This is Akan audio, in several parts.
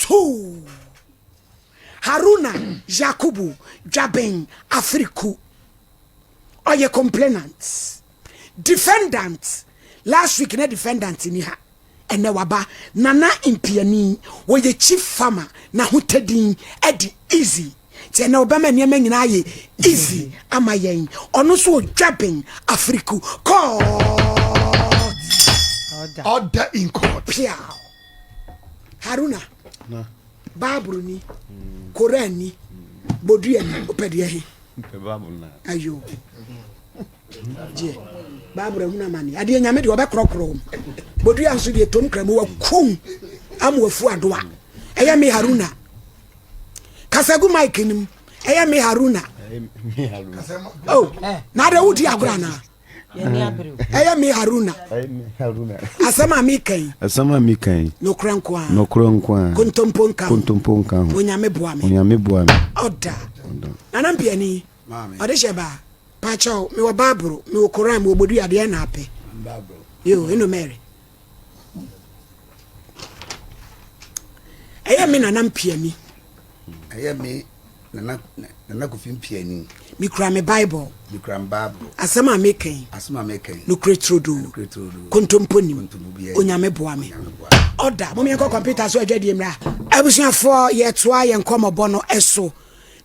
2. Haruna Yakubu Dwaben Afiriku ɔyɛ complainant. Defendant, last week na defendant ni ha, ɛnɛ waba. Nana Mpiani, wɔyɛ chief farmer na ahotadin ɛde Easy, nti ɛnɛ ɔbɛma nneɛma nyinaa yɛ easy ama yɛn. Ɔno nso wɔ Dwaben Afiriku court. Order in court. Piaw. Haruna, Bible ni, Koran ni, Bodua ni, wopɛ deɛ he? Ayo, gyeɛ Bible ahunu amane adeɛ Nyame deɛ ɔbɛkorɔkorɔ wo. Bodua nso deɛ tom kra mu wakum ama wafu adoa. Ɛyɛ me Haruna, kasa gu mic nim. Ɛyɛ me Haruna. Oh, na ade wodi agorɔ anaa? Ɛyɛ me Haruna, asɛm a meka yi. Asɛm a meka yi. Nokorɛ nko a. Nokorɛ nko a. Kontompo nka ho. Kontompo nka ho. Onyame boa me. Onyame boa me. Ɔda Nana Mpiani ɔde hyɛ baa pakyɛw. Mewɔ Bible, mewɔ Koran, mewɔ bodua, adeɛ na apɛ yo ɛno Mary. Ɛyɛ me Nana Mpiani. Ɛyɛ me Nana Kofi Mpiani. Mekura me Bible. Mekura me Bible. Asɛm a meka yi. Asɛm a meka yi. Nokorɛ turodoo. Nokorɛ turodoo. Kontompo nim. Kontompo biara. Onyame boa me. Onyame boa me. Ɔda mom yɛnkɔ kɔmputa so adwadie mmra. Abusuafoɔ, yɛtoa yɛn nkɔmmɔbɔ no so.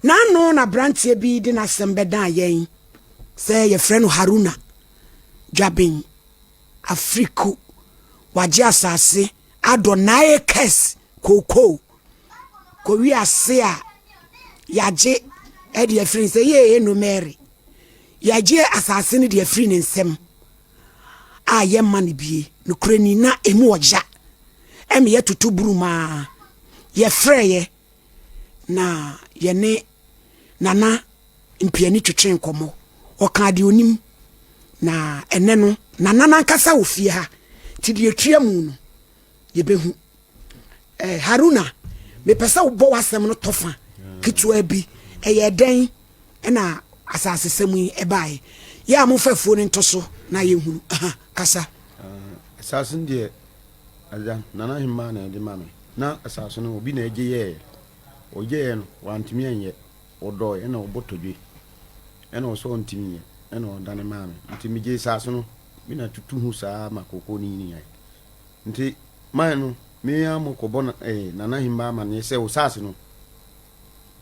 N'ano na aberanteɛ bi de n'asɛm bɛdan yɛn sɛ yɛfrɛ no Haruna Dwaben Afriku. Wagye asase adɔ 9 acres kookoo kɔwi ase a yɛagye de afiri sɛ yɛyɛ no Mary. Yɛagye asase no de afiri ne nsam a yɛmma no bie. Nokorɛ ni, na ɛmu ɔgya ɛma yɛtoto burumaa. Yɛfrɛeɛ na yɛne Nana Mpiani twetwe nkɔmmɔ. Ɔkaa deɛ onim na ɛnɛ no Nana nankasa wɔ fie ha, nti deɛ etua mu no yɛbɛhu. Haruna, mepɛ sɛ wobɔ w'asɛm no tɔfa ketewa bi. Ɛyɛ dɛn ɛna asasesɛm yi ɛbaeɛ? Yɛ a momfa afuo no nto so na yɛhunu. Aha, kasa. Asase no deɛ, agya Nana Hemmaa na ɛde ma me. Na asase no obi na ɛgye yɛɛ. Ɔgyeeɛ no, wantumi anyɛ. Ɔdɔe ɛna ɔbɔ tɔdwe ɛna ɔsɛ ɔntumi nyɛ ɛna ɔdane maa me. Nti megyee asase no, me na tutu ho saa ma kookoo no nyiniiɛ. Nti man no, me ara mo kɔbɔ Nana Hemmaa amanneɛ sɛ wo saase no,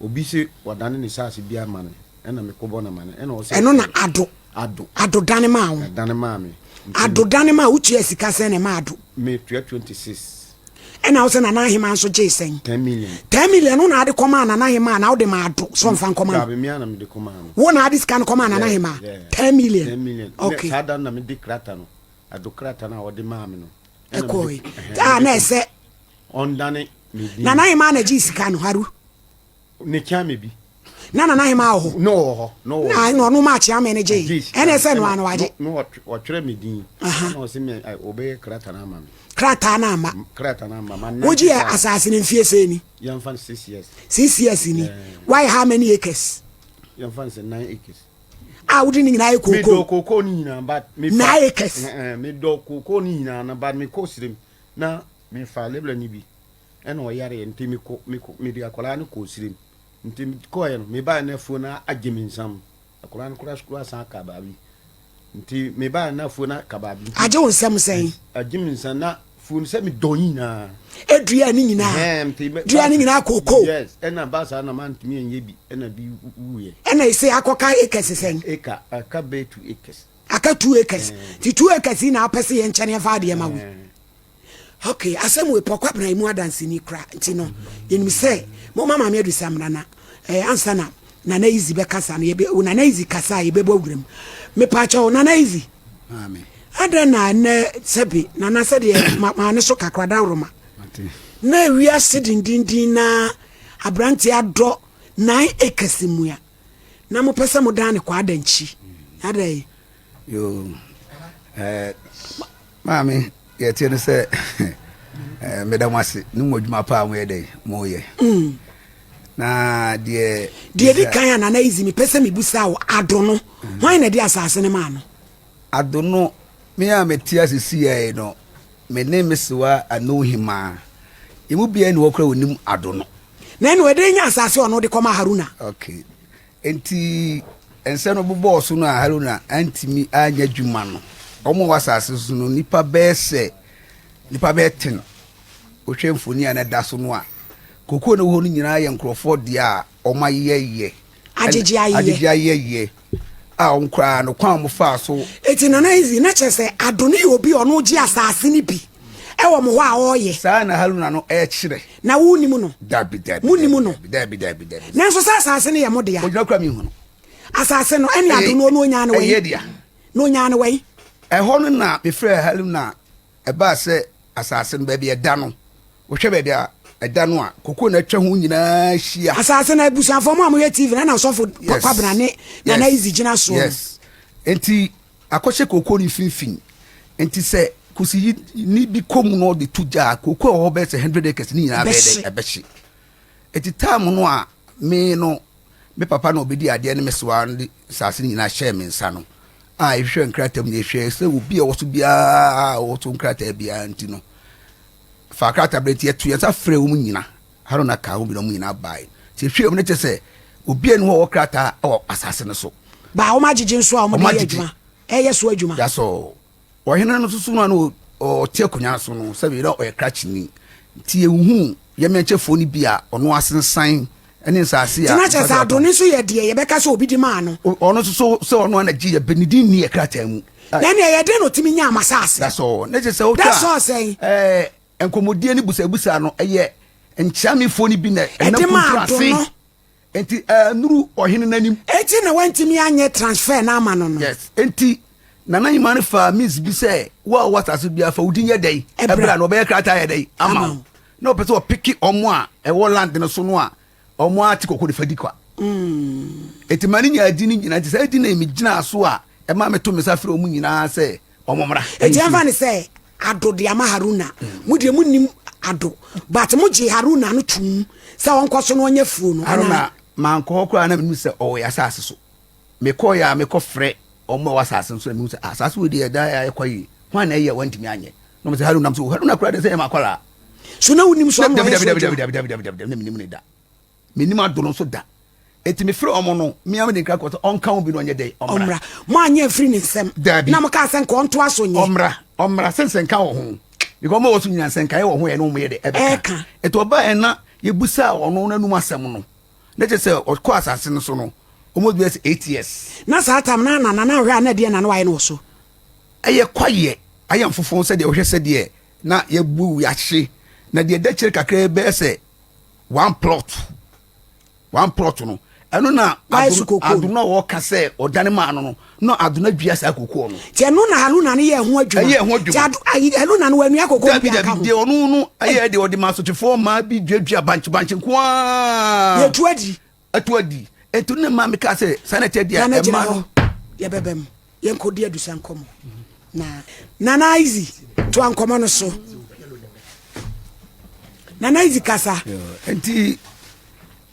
obi se wadane ne saase bi ama no, ɛna mekɔbɔ no amanneɛ ɛna ɔsɛ. Ɛno na Ado. Ado. Ado dane maa wo. Dane maa me. Ado dane maa wo. Tua sika sɛn na ɛma Ado? Metua 26. Ɛna wo sɛ Nana Ahema nso gyee sɛn? 10 million. 10 million no na ade kɔmaa Nana Ahema na wode ma Ado sɛ ɔmfa nkɔma no? Dabi, me ara na mede kɔmaa no. Wo na ade sika no kɔmaa Nana Ahema? 10 million? 10 million. Okay. Saa da no na mede krata no, Ado krata no a ɔde maa me no. Ɛkɔe a na ɛsɛ ɔndane me din. Nana Ahema na gyee sika no, Haru? Ne kyɛn me bi. Na Nana Ahema wɔ hɔ? Na ɔwɔ hɔ. Na ɔwɔ na na ɔno ma akyea me no gyee. Ɛna ɛsɛ no ano wagye. Na ɔtwerɛ me din. Na ɔsɛ me ɔbɛyɛ krataa no ama me. Krataa no ama. Krataa no ama. Ma wogye yɛ asase no mfie sɛ ni? Yɛmfa no 6 years. 6 years ni. Why, how many acres? Yɛmfa no sɛ 9 acres. A wode ne nyinaa yɛ kookoo? Medɔ kookoo no nyinaa, but 9 acres. Medɔ kookoo no nyinaa na, but mekɔ sirem na mefa lebra no bi ɛna ɔyareɛ, nti mekɔ mekɔ mede akwadaa no kɔɔ sirem. Nti kɔɛ no, mebaeɛ no, afuo no agye me nsam. Akwadaa no koraa sukuu asan aka baabi, nti mebaeɛ no, afuo no aka baabi. Agye wo nsɛm sɛn? Agye me nsam na fuo no sɛ medɔ nyinaa. Edua ne nyinaa, dua ne nyinaa kookoo. Yes, ɛna ba saa na mantumi anyɛ bi, ɛna bi wuyɛ. Ɛna ɛsɛ akɔka acres sɛn? Acre aka bɛyɛ 2 acres. Aka 2 acres. Nti 2 acres yi na apɛ sɛ yɛn nkyɛn yɛmfa adeɛ ma wo. Okay, asɛm wei pɔkɔ abena yi mu adanseni kora, nti no yɛnim sɛ moma Maame Adusa mmra na ansa na Nana Easy bɛkasa no, yɛbɛ Nana Easy kasa a yɛbɛbɔ wuram. Mepaakyɛw, Nana Easy, adɛn na ɛnɛ sɛbe Nana sɛdeɛ maa ne so kakra daworoma na ewiase dendenden na aberanteɛ adɔ 9 acres mua na mopɛ sɛ modan ne kɔ adankyi adɛn? Yo, maame, yɛtie no sɛ meda mo ase ne mo adwuma pa a moyɛ dɛn moyɛ na deɛ Deɛ di kan a, Nana Easy, mepɛ sɛ mebusa wo, Ado no, hwan na de asase no maa no? Ado no, me a mete ase siɛ no, me ne me sewa Anohimaa. Yɛn mu biara nni hɔ koraa a ɔnim Ado no. Na ɛnna ɔde nya asase a ɔno de kɔma Haruna. Okay. Enti nsɛm no bobɔɔ so no a Haruna antumi anyɛ adwuma no, wɔn a wɔ asase so no, nnipa bɛyɛ sɛ nnipa bɛyɛ ten. Wohwɛ mfoni a na ɛda so no a, kokoo no wɔ hɔ no nyinaa yɛ nkurɔfoɔ deɛ a wɔayɛyɛ. Agyegye ayeyɛ. Agyegye ayeyɛ a wɔn koraa no kwan a wɔfaa so. Eti Nana Izzy, na kyerɛ sɛ Ado no yɛ obi a ɔno gye asase no bi wɔ mo hɔ a ɔreyɛ. Saa na Haruna no rekyerɛ. Na wonnim no? Dabi, dabi. Monnim no? Dabi, dabi, dabi. Nanso sɛ asase no yɛ mo dea. Ogyina koraa menhu no. Asase no, ɛne Ado no, ɔno onyaa no wɛn? Ɛyɛ dea. Na onyaa no wɛn? Ɛhɔ no na mefrɛɛ Haruna, ɛbaa sɛ asase no, baabi a ɛda no, Wohwɛ baabi a ɛda no a, koko na atwa ho nyinaa ahyia. Asase no abusuafoɔ mo a moyɛ TV no ɛna ɔsɔfo Yes. Kwabena ne Nana Yes. Izzy gyina soɔ no. Yes. Nti akɔhyɛ koko no mfimfini. Nti sɛ kusi ni bi kɔ mu na ɔde to gya a, koko a ɛwɔ hɔ bɛyɛ sɛ 100 acres ne nyinaa bɛyɛ dɛ ɛbɛhye. Nti time no a me no me papa na ɔbɛdi adeɛ ne me sewa no de asase no nyinaa hyɛɛ me nsa no a yɛhwehwɛ nkrataa mu yɛhwɛ sɛ obi a ɔwɔ so biara a ɔwɔ so nkrataa biara nti no Faa krataa berɛ nti yɛto yɛn nsa frɛɛ wɔn nyina, Haruna kaa ho bi na wɔn nyinaa baeɛ. Nti yɛhwɛɛ mu no kyerɛ sɛ obiara nni hɔ a ɔwɔ krataa wɔ asase no so. Baa wɔn agyegye nso a wɔn de yɛ adwuma, ɛyɛ so adwuma. That's all. Ɔhene no nso so no a na ɔte akonnwa no so no, sɛbi na ɔyɛ krakyeni. Nti yɛhuu yɛmɛnkyɛfoɔ no bi a ɔno asensan ne nsase a. Nti na kyerɛ sɛ Adone nso yɛ deɛ yɛbɛka sɛ obi de maa no. Ɔno nso so sɛ ɔno ana gye yɛ bɛ ne din nni yɛ krataa mu. Na ɛnna ɛyɛ dɛn na ɔtumi nyaa m'asase? That's all. Ne kyerɛ sɛ wotwa. That's all sɛn? Ɛɛ nkɔmmɔdie ne busabusa no ɛyɛ nkyeamefoɔ no bi na ɛnam Ɛde maa kuntun ase. Adone. Nti ɛnuru ɔhene n'anim. Enti na wantumi anyɛ transfer no ama no no. Yes. Enti Nana Hemaa no faa means bi sɛ wo a wowɔ asase biara fa wo din yɛ dɛn? Ɛbra. Ɛbra na ɔbɛyɛ krataa yɛ dɛn? Ama Ama wo. wo. Na ɔpɛ sɛ ɔpeke ɔmo a ɛwɔ land no so no a ɔmo ate kɔkɔ de fa di kwa. Enti ma ne nyaa din no nyinaa. Nti saa din na megyinaa so a ɛma meto me nsa frɛ ɔmo nyinaa sɛ ɔmo mmra. Enti ɛmfa ne sɛ Ado de ama Haruna. Mo deɛ monnim Ado but mo gyee Haruna no toom sɛ ɔnkɔ so na ɔnyɛ fuo no anaa? Haruna, mankɔ hɔ koraa na menim sɛ ɔwɔ yɛn asase so. Mekɔeɛ a mekɔfrɛ wɔn a ɛwɔ asase no so na mehu sɛ ah, asase wei deɛ ɛda ayɛ kwa yie. Hwan na ɛyɛ a wantumi anyɛ? Na wɔn sɛ Haruna. Sɛ Haruna koraa deɛ sɛ ɛyɛ m'akwadaa. So na wonim so ɔno ɔyɛ so adwuma? Dabi dabi dabi dabi dabi na menim ne da. Menim ado no nso da. Eti mefrɛ wɔn no, mmea me de nkra kɔ sɛ ɔnka ho bi na ɔnyɛ dɛ ɔmmra. Mo anyɛ mfiri ne nsam. Dabi. Na mo kaa sɛ nka ɔntoa so nyɛ. Ɔmmra, ɔmmra sɛ nsɛnka wɔ ho. Because wɔn a wɔ so nyinaa nsɛnkaeɛ wɔ ho yɛ ne wɔn yɛ dɛ ɛbɛka. Ɛka. Eti ɔbaa yɛn na yɛbusaa ɔno n'anum asɛm no. Na kyerɛ sɛ ɔkɔ asase no so no almost bɛyɛ sɛ 8 years. Na saa tam na na na ahwɛ a na ɛdeɛ na na wayɛ no wɔ so. Ɛyɛ kwaeɛ ayɛ mfofo sɛdeɛ wohwɛ sɛdeɛ na yɛabu yɛahye na deɛ ɛda kyerɛ kakra bɛyɛ sɛ one plot one plot no ɛno na adono a wɔka sɛ ɔdane maa no no na adono adua saa kokoo no. Nti ɛno na Haruna no yɛ ɛho adwuma. Ɛyɛ ɛho adwuma. Nti Haruna no wanua kokoo no bi anka ho. Dabi dabi deɛ ɔno no ɛyɛ deɛ ɔde ma asotefoɔ mmaa bi duadua bankye bankye nko ara. Yɛtu adi. Ɛtu adi. Ɛtu ne maa mi kaa sɛ saa na ɛkyɛ deɛ ɛma no. Yɛbɛbɛ mu yɛnkɔdi adusa nkɔmmɔ na Nana Izzy toa nkɔmmɔ no so. Nana Izzy kasa. Nti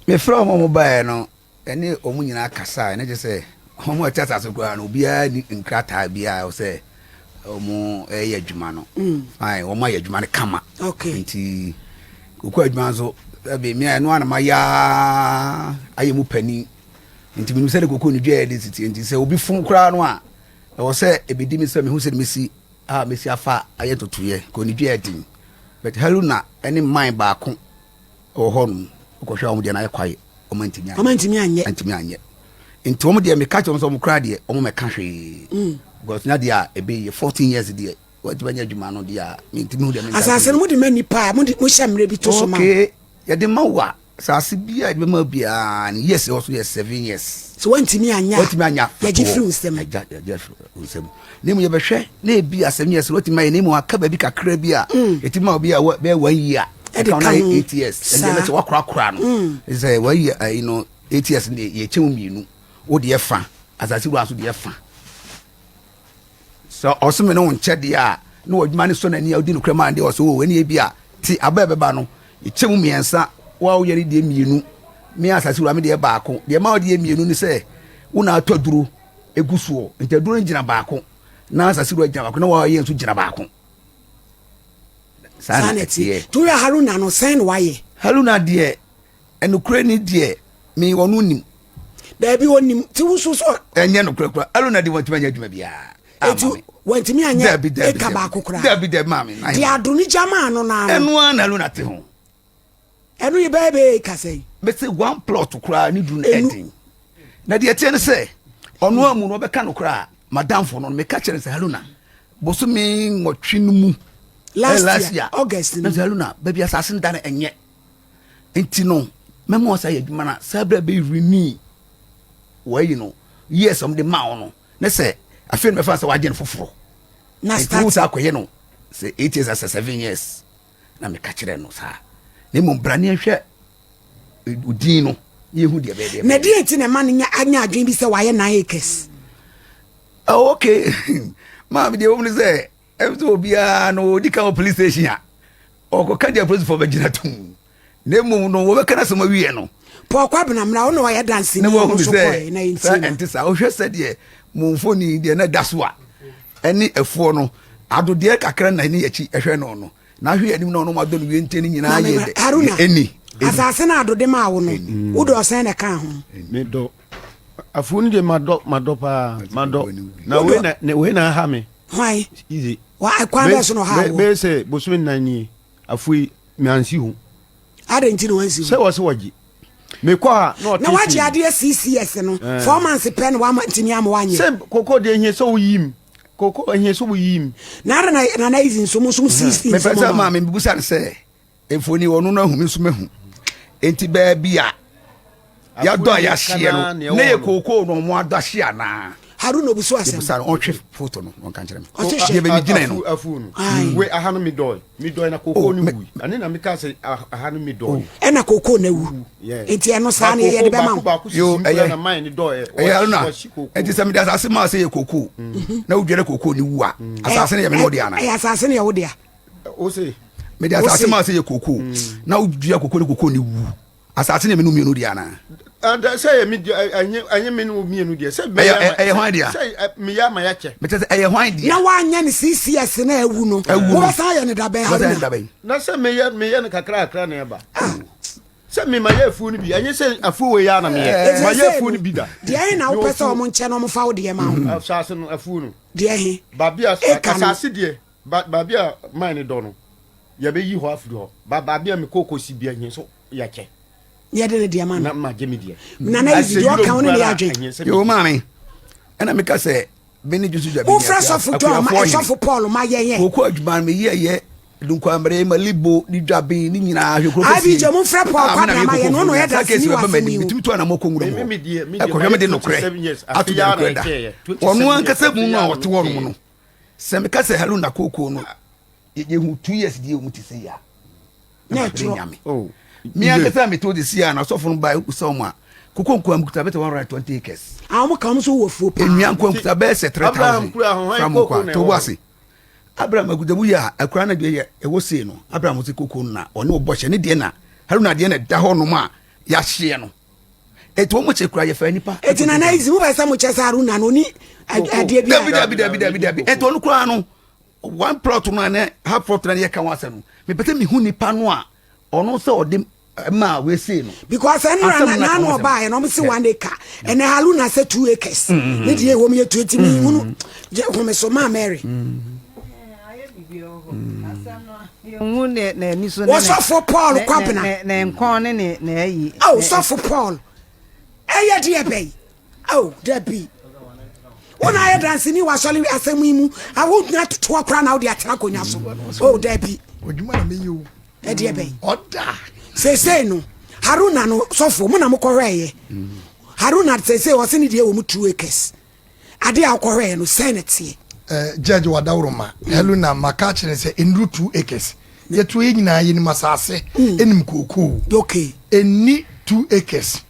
mefrɛ wɔn a wɔbaeɛ no ɛne wɔn nyinaa kasae na kyerɛ sɛ wɔn a ɛte asase koraa no obiara ni nkrataa biara sɛ wɔn ɛyɛ adwuma no mm. fine wɔn ayɛ adwuma no kama okay. nti koko adwuma nso ɛbi mmea ɛno anam ayɛ ayɛ mu panin nti menim sɛ de koko no dwa yɛ de titi nti sɛ obi fom koraa no a ɛwɔ sɛ ebedi mi sɛ mehu sɛ mesi a mesi afa ayɛ ntotoyɛ kò ne dwa yɛ den but haruna ɛne man baako wɔ hɔ nom wokɔhwɛ a wɔn deɛ no ayɛ kwae wɔn antumi anyɛ wɔn antumi anyɛ antumi anyɛ nti wɔn deɛ meka kyerɛ wɔn sɛ wɔn koraa deɛ wɔn mɛka hwee mm. because nya deɛ a ebe yɛ 14 years deɛ wɔatumi anya adwuma no deɛ a mentumi hu deɛ menka asase no mo de ma nipa a mo de mo hyɛ mmerɛ bi to so ma okay yɛde ma wo a asase bi a yɛde bɛma biara no years ɛwɔ so yɛ 7 years sɛ wɔntumi anyɛ a wɔntumi anya yɛgye firi wo nsam yɛgye firi wo nsam na mmom yɛbɛhwɛ na ebi a 7 years wɔtumi ayɛ na mmom aka baabi kakra bi a ɛtumi ma obi a bɛyɛ 1 year ɛde ɛka ka no ho 8 years ɛndeɛ na saa sɛ wakorakora no sɛ 1 year ayi no 8 years no deɛ yɛkyɛ mu mmienu wo deɛ fa asase wura nso deɛ fa Sɛ ɔse me ne wo nkyɛ deɛ a, na w'adwuma no sɔ n'ani a wodi nokorɛ maa no deɛ, ɔse oo ɛneɛ bi a, te aba a ɛbɛba no, yɛkyɛ mu mmiɛnsa, wo a woyɛ no deɛ mmienu, me asase wura me deɛ baako. Deɛ ɛma wode yɛ mmienu ne sɛ, wo na atɔ aduro gu soɔ, nti aduro no gyina baako, na asase wura gyina baako, na wo a woyɛ nso gyina baako. Saa na ɛteɛ. Nti wohwɛ Haruna no, sɛn na wayɛ? Haruna deɛ, ɛnokorɛ ni deɛ, me ɔno nim. Daabi ɔnim, nti wo nso so. Ɛnyɛ nokorɛ koraa, Haruna deɛ wantumi anyɛ adwuma biara ama me. Wantumi anyɛ eka baako koraa. Daabi daabi maame. Deɛ ado ne gya maa no naa no. Ɛno ara na Haruna te ho. Ɛno yɛ bɛyɛ bɛyɛ eka sɛn? Mese one plot koraa ne duru no ɛden. Na deɛ ɛteɛ ne sɛ, ɔno amu no ɔbɛka no koraa, madamfo no, meka kyerɛ no sɛ Haruna, bosome nwɔtwe no mu last, last year August no na baabi asase no da no ɛnyɛ nti no mɛma ɔsa yɛ adwuma no saa berɛ bɛyɛ renew wɔayi no years ɔm de ma wo no ne sɛ afei no mɛfa sɛ wagye no foforɔ nti wo saa akɔyɛ no sɛ 8 years asɛ 7 years na meka kyerɛ no saa na mmom bra ne nhwɛ odin no na yɛhu deɛ bɛyɛ deɛ na deɛ nti na ɛma no anya adwene bi sɛ wayɛ 9 acres Oh, okay. Maame deɛ wɔm no sɛ ɛm sɛ obiara no ɔdi kan wɔ police station a ɔkɔka deɛ apolisifoɔ bɛgyina tom na mmom no wɔbɛka no asɛm awie no Paul Kwabena mmra wo na ɔyɛ danseni na wɔahunu sɛ sɛ ɛnte saa wohwɛ sɛdeɛ mo mfoni deɛ na ɛda so a ɛne afuo no adodeɛ kakra na ne akyi ɛhwɛ no no na ahwɛ anim na ɔno adɔ no wie nti no nyinaa yɛ dɛ Haruna ɛni asase no adode maa wo no wodɔ ɔsɛn na ɛka ho medɔ Afuo no deɛ madɔ madɔ paa madɔ na wei na wei na aha me. Hwan? Easy. Wa kwan bɛɛ so na ɔha wo. Bɛyɛ sɛ bosome nnan nie afuo yi mansi ho. Adɛn nti na wansi ho? Sɛ wɔ sɛ wɔgye. Mekɔ a na ɔte. Na wagye adeɛ CCS no eh. 4 months pɛ na wama ntumi ama wanyɛ. Sɛ koko deɛ ehia sɛ woyim koko ehia sɛ woyim. Na ara na na easy nso mo nso mo CC nso mo. Mepɛ sɛ maame mebisa no sɛ. Mfoni ɔno no ahu me nso mahu. Enti baabi a yɛadɔ a yɛahyeɛ no na yɛ kookoo na ɔmo adɔ ahye anaa? Haruna obusu asɛm. Ebusa no ɔnhwɛ foto no ɔnka nkyerɛ me. Ɔse hwɛ. Deɛ baabi gyinae no. Afu no. We aha no medɔe. Medɔe na kookoo no wui. Ɛne na meka sɛ aha no medɔe. Ɛna kookoo no awu. Enti ɛno saa no yɛde bɛma wo. Yo ɛyɛ. Ɛyɛ Haruna. Enti sɛ mede asase maa sɛ yɛ kookoo na wodware kookoo no wu a asase no yɛ me ne wo dea anaa? Ɛyɛ asase no yɛ wo dea. Ose. Mede asase maa sɛ yɛ kookoo mm. na wodua kookoo ne kookoo ne wu asase ne mene mmienu deɛ anaa? Sɛ yɛ me deɛ ɛnyɛ me ne mmienu deɛ sɛ ɛyɛ hwan deɛ sɛ meyɛ ama yɛakyɛ mekyɛ sɛ ɛyɛ hwan deɛ na woanyɛ ne CCS na awu no wobɛsan yɛ ne dabɛn Haruna na sɛ meyɛ meyɛ no kakra kakra na ɛba ah. sɛ mema yɛ afuo no bi ɛnyɛ sɛ afuo wei yɛ na meyɛ ma yɛ afuo no bi da deɛ he na wopɛ sɛ ɔmo nkyɛ na ɔmo fa wo deɛ ma wo asase no afuo no deɛ he baabi a asase deɛ Ba baabi a mine no dɔ no, yɛbɛyi hɔ afiri hɔ. Ba baabi a me kooko si bia hia so yɛkyɛ. Yɛde ne deɛ ma no. Na magye me deɛ. Nana yi deɛ ɔka wo ne ne adwen. Yo maame, ɛna meka sɛ me ne Josu Dwabi Wofrɛ sɔfo John ma sɔfo Paul ma yɛn yɛ. Kooko adwuma no meyɛ yɛ Dunkwamere, Malibo, ne Dwabi ne nyinaa hwɛ kuro kɛseɛ. IBJ mo frɛ Paul ah, Kwabena ma yɛn no ɔno yɛ dasini wɔ asɛm yi o. Metumi tu anamɔ kɔ nwura mu hɔ. Ɛkɔhwɛ me de nokorɛ ato de nokorɛ da. Ɔno ankasa mu no a ɔte hɔ nom no. Sɛ meka sɛ hello na kookoo no yɛhu 2 years deɛ ɔmu te sɛ yi a na mabere nyame oh, me ankasa mete wo de si a na asɔfo no ba sɛ ɔmo a koko nkoa mkuta bɛtɛ 120 acres ah, ɔmo ka ɔmo so wɔ fuo paa nnua nkoa mkuta bɛyɛ sɛ 3000 fra mo nkoa to bo ase Abraham agudabu yɛ a akura no deɛ yɛ ɛwɔ sei no Abraham sɛ koko no na ɔne ɔbɔ hyɛ ne deɛ na Haruna deɛ na ɛda hɔ nom a yɛahyeɛ no Eti wɔn kyɛ kura yɛfɛ nipa. Eti nana yi mo bɛ sɛ mo kyɛ sɛ Haruna no ni adeɛ bi. Dabi dabi dabi dabi dabi eti ɔno kura no one plot no ne half plot no yɛ ka wɔn asɛm no mepɛ sɛ mehu nipa no a ɔno sɛ ɔde maa wese no. Because ɛnura na n'ano ɔbaa yɛ na ɔmo si one acre ɛnɛ Haruna sɛ 2 acres ne deɛ ɛwɔ mu yɛ 20 mi hunu home so maa Mary. Wɔsɔfo Paul Kwabena. Oh, sɔfo Paul. Ɛyɛ deɛ bɛyi. Oh, dabi. Wo na ayɛ danseni wɔ asɔre asɛm yi mu. Awo gyina totoɔ koraa na wode atena akonnwa so. Oh, dabi. Ɛdeɛ bɛyi. Seesei no, Haruna no sɔfo, mo na mokɔhwɛɛyɛ. Haruna seesei ɔse ne deɛ wɔ mu 2 acres. Adeɛ a wokɔhwɛɛ no, sɛn na ɛteɛ? Eh, Judge Wadaworoma, Heluna, maka akyerɛ no sɛ ɛnnuru 2 acres. Yɛtoɔ yɛ nyinaa yɛnim asase, ɛnim kookoo. Ɛnni 2 acres.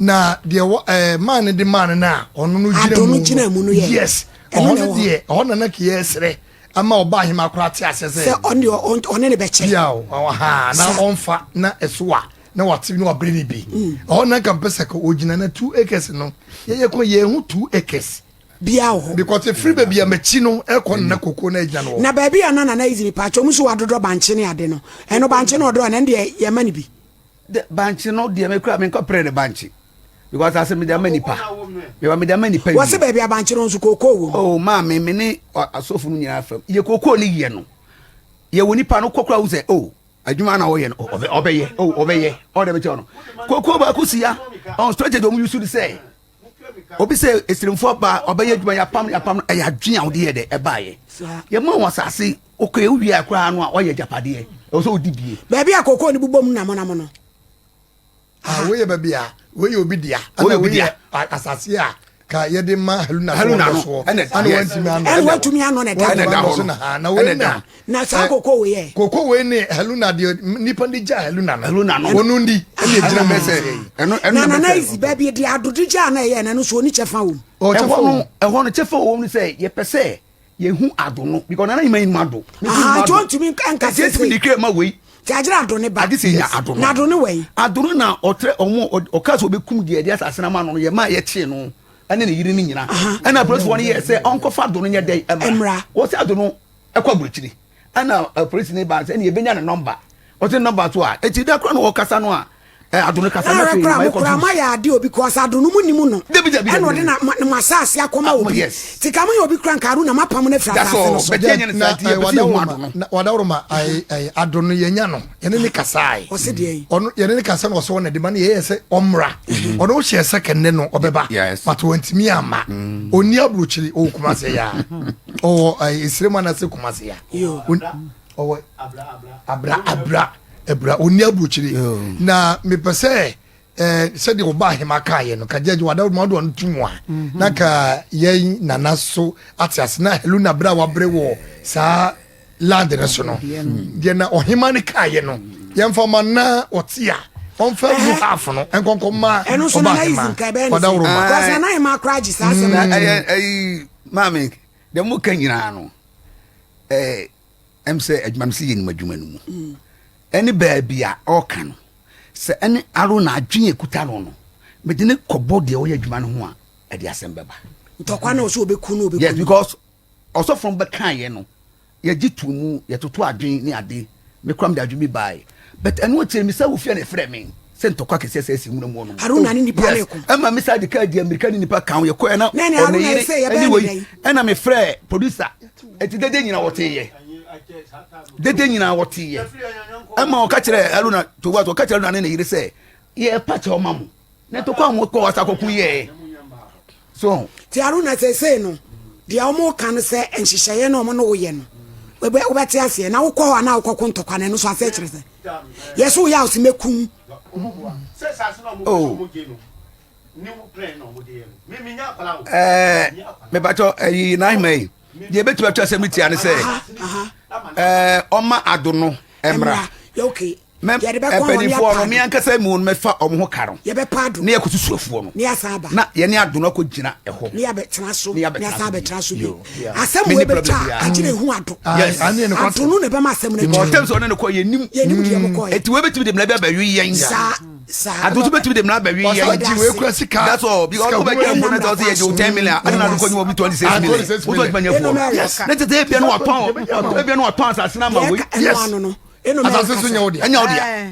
Na deɛ wɔ eh, man no de maa no no a ɔno no gyina Ado no mu gyina mu no yɛ. Yes, Ɛno ɔhɔ na no ɛwɔ hɔ. deɛ, ɛhɔ na na kɛyɛ srɛ ama ɔba ahema koraa te aseɛ sɛ. Sɛ ɔne deɛ ɔne ne bɛkyɛ. Bia o, ɔha, na Sa. ɔmfa na ɛso a na wate na wabrɛ ne bi. Ɛhɔ na nka mpɛ sɛ ka ɔgyina na 2 acres no, yɛyɛ kɔ yɛn ho 2 acres. Biaa wɔ hɔ. Because efiri baabi a makyi no ɛkɔ no na koko no agya no wɔ. Na baabi a na Nana Izzy mepaakyɛw ɔmo nso wadodɔ bankye ne ade no ɛno bankye no ɔdɔ no ɛno deɛ yɛma no bi. De bankye no deɛ me kura me nkɔ pere ne bankye because ase me de ama nipa me wa me de ama nipa wie. Wɔsi baabi a bankye no nso kookoo wɔ mu. Oh maame me ne asɔfo no nyinaa fam yɛ kookoo ne yɛ no yɛ wɔ nipa no kɔ kura wo sɛ oh adwuma na ɔyɛ no ɔbɛyɛ oh ɔbɛyɛ ɔde bɛkyɛ no kookoo baako si ya ɔn strategy ɔmo yusu de sɛ. Obi sɛ esirimfoɔ ba ɔbɛyɛ adwuma yɛapam yɛapam no ɛyɛ adwene a wode yɛ dɛ ɛbaeɛ yɛma wɔn asase okɛ wowie a koraa no a ɔyɛ agyapadeɛ ɛwɔ sɛ wodi bie. Baabi a kookoo no bobɔ mu namonamo no. Ah, wei yɛ baabi a wei yɛ obi dea ɛna wei yɛ asase a ka yɛde ma Haruna sɛ wɔdɔ soɔ ɛna wantumi anɔ ɛna wantumi anɔ na ɛda hɔ no na wei na Na saa koko wei ɛ. Koko wei ne Heluna deɛ nipa de gya Heluna no. Heluna no. Wɔn ndi ɛna egyina mu sɛ. Ɛno ɛno na nana izi baabi de adode gya na ɛyɛ na ɛno so oni kyɛfa wɔm. Ɛhɔ no ɛhɔ no kyɛfa wɔm no sɛ yɛpɛ sɛ yɛhu ado no because nana nyima yinom ado. Aha nti ɔntumi nka sese. Ɛti declare ma wei. Ti agyere ado ne ba. Ade sɛ nya ado no. Na ado ne wei. Ado no na ɔtrɛ ɔmo ɔka sɛ ɔbɛkum deɛ ɛde asase no ama no yɛ maa yɛkyee no ɛne ne yere no nyina ɛna apolisifoɔ no yɛ sɛ ɔnkɔfa ado no nyɛ dɛn ɛmra. Wɔsɛ ado no ɛkɔ aburokyiri ɛna polisi ne ba sɛ ɛna yɛbɛnya ne nɔmba ɔte nɔmba so a eti da kora na ɔkasa no a ɛ ado no kasa na afei ma yɛ kura ma yɛ ade obi kɔ ɔsɛ ado no mu nim no dabi dabi ɛna ɔde na ma asaase akɔma ah, obi ti ka mo yɛ obi kura nka aro na ma pam no afiri asaase no so bɛtɛ nyɛ ne saa ti yɛ bɛsi yɛ ho ado no wadaworo ma ayi ado no yɛnya no yɛne ne kasae ɔsɛ deɛ yi ɔno yɛne ne kasa na ɔsɛ ɔna de ma no yɛyɛ sɛ ɔmmra mhm. ɔno wohyɛ sɛ kɛnɛ no ɔbɛba but wantumi amma mm. ɔnni aburokyiri ɔwɔ kumase ya ɔwɔ esire mu anase kumase ya ɔwɔ abra abra abra ɔnni aburokyiri na mepɛ sɛ ɛɛ sɛdeɛ ɔba ahema kaayɛ no ka gyɛgye wada ma ɔde ɔno tum a mhm. na ka yɛn nana so ate ase na heluna bere a wabere wɔ saa land no so no deɛ na ɔhema no kaayɛ no yɛmfa ma na ɔte a ɔmfa mu half no nkɔnkɔ ma ɔba ahema ɔda woro ma. Ɛyɛ ɛyi maame deɛ mo ka nyinaa no ɛɛ ɛm sɛ adwuma no sɛ yɛnim adwuma no mu mm. ɛne baabi a ɔka no sɛ ɛne aro na adwene ekuta no no mede ne kɔbɔ deɛ ɔyɛ adwuma no ho a ɛde asɛm bɛba. Ntɔkwa na ɔsɛ ɔbɛku no ɔbɛku. Yes because ɔsɔfo no bɛkaeɛ no yɛgye too mu yɛtoto adwene ne ade me koraa mede adwene bi baeɛ but ɛno akyire mesa wɔ fie na ɛfrɛ me sɛ ntɔkwa kɛseɛ sɛ asi nwura mu hɔ nom Haruna ne nipa yes ne ko ɛma me saa de kaa di amirika ne nipa kan yɛkɔɛ na Na ɛne ɔne Haruna yere sɛ yɛbɛyɛ ɛne ne wei dɛn? ɛna mefrɛ producer ɛti dede nyina wɔteyɛ dede nyina wɔteyɛ ɛma ɔka kyerɛ Haruna to ɔka kyerɛ Haruna ne ne yere sɛ yɛpa kyɛ ɔma mo Na ntɔkwa a wɔkɔ asakɔko yɛɛ so. Ti Aruna seesei no deɛ wɔn ka no sɛ nhyehyɛeɛ na wɔn ne wo yɛ no wobɛte aseɛ na wokɔ hɔ a na wokɔko ntɔkwa no ɛno so asɛ kyerɛ sɛ yɛ so woyɛ a ɔsi mɛkum. Oh. Ɛɛ mepatɔ ɛyi n'ahema yi deɛ ebetumi atwa asɛm no tia ne sɛ ɛɛ ɔma ado no ɛmra. Okay. Mɛ Yɛde bɛkɔ wɔn ne mpanimfoɔ no apaado. me ankasa mu no mɛfa wɔn ho ka no Yɛbɛpa ado. na yɛakɔsusu afuo no Ne yɛasan aba. na yɛne ado no akɔgyina ɛhɔ Ne yɛabɛtena so. Ne Ne yɛabɛtena yɛasan so bio. abɛtena so bio. Yo. Yeah. Asɛm Menni wei problem bɛtwa a, biara. agyina ehu ado. Yes. Aane ne Ado nokwasɛm. no na ɛbɛma asɛm no Because atwa. ɔtɛm sɛ ɔne no kɔ yɛnim Yɛnim deɛ mokɔɛ. Eti wei bɛtumi de mmara bi abɛwe yɛn Saa, saa. Ado nso bɛtumi de mmara abɛwe Ɔsan yɛn gye wei kura sika. That's all because Sika ɔkɔ bɛgye hunu afuo no sɛ ɔsɛ yɛgye wo 10 million ade na ado kɔ nyɛ obi 26 Ah, million 26 wosɛ ɔtumi anya Ɛno afuo na no ɛyɛ ne tete ebia no watɔn ebia no watɔn asase no ama Deɛ wei ɛka ɛno ano no. Ɛno na Asase ɛyɛ so nyɛ wo dea. ɛnyɛ wo dea.